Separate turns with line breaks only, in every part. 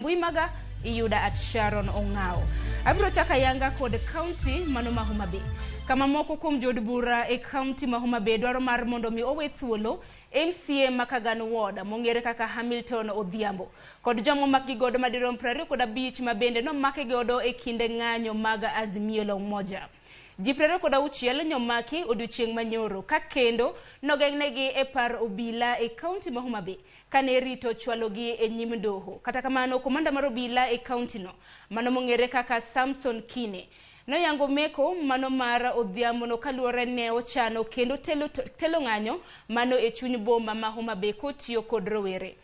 mbui maga iyuda at Sharon Ong'ao. Abiro chako ayanga kod kaunti mano ma Homa Bay. Kama moko kuom jood bura e kaunti ma Homa Bay dwaro mar mondo mi owe thuolo MCA ma Kagan Ward mong'ere kaka Hamilton Odhiambo kod joma omak gi godo madirom 25 ma bende nomake godo e kinde ng'anyo mag Azimio la Umoja. Ji 26 nyomaki odiochieng' manyoro ka kendo nogeng'negi e par obila e kaunti ma Homa Bay kane rito chwalogi e nyim doho. Kata kamano, komanda mar obila e kaunti no, mano mong'ere kaka Samson Kine, noyango meko mano mar Odhiambo no kaluwore ne ochano kendo telo, telo ng'anyo mano e chuny boma ma Homa Bay kotiyo kod rowere.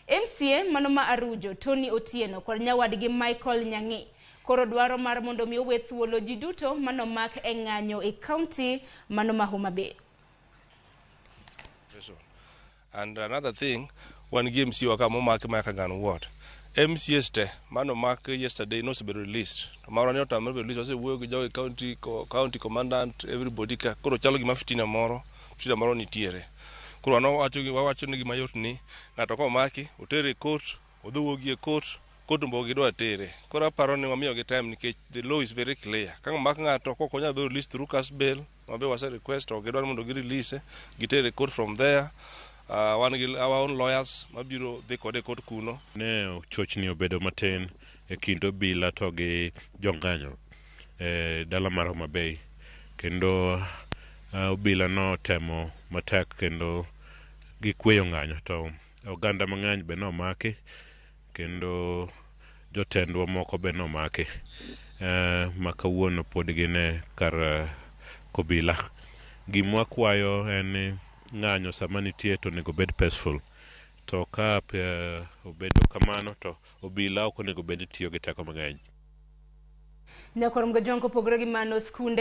MCA mano ma Arujo, Tony Otieno kod nyawadgi Michael Nyang'i koro dwaro mar mondo mi owe thuolo ji duto manomak e ng'anyo e kaunti mano ma Homa Bay.
And another thing, wan gi MCA wa ka momaki ma Kagan Ward. MCAs te manomak yesterday nosebedo released. To marwa ni otamre bedo released, wasewuoyo gi jogi county, county commandant, everybody ka. Koro chalo gima fitina moro nitiere. Koro wan wawacho wawacho ni gima yot ni ng'ato komaki, otere e court, odhi wuogi e court, court mbo gidwa tere. Koro aparo ni wamiyogi time nikech the law is very clear. Ka omak ng'ato kok onyal bedo released through cash bail, mabe wase request to gidwaro mondo gi release, gitere e court from there. Wan gi our own lawyers mabiro dhi kode e court kuno.
Ne chochni obedo matin e kind obila to gi jong'anyo e dala mar Homa Bay kendo obila notemo matek kendo gikweyo ng'anyo to oganda mang'eny be nomaki kendo jotendwa moko be nomaki ma kawuono pod gin e kar kobila. Gima wakwayo en ni ng'anyo sama nitie to onego obed peaceful to ka obedo kamano to obila ok onego bed ni tiyo gi teko mang'eny.
Nyakwar Mgajwang' kopogore gi mano skunde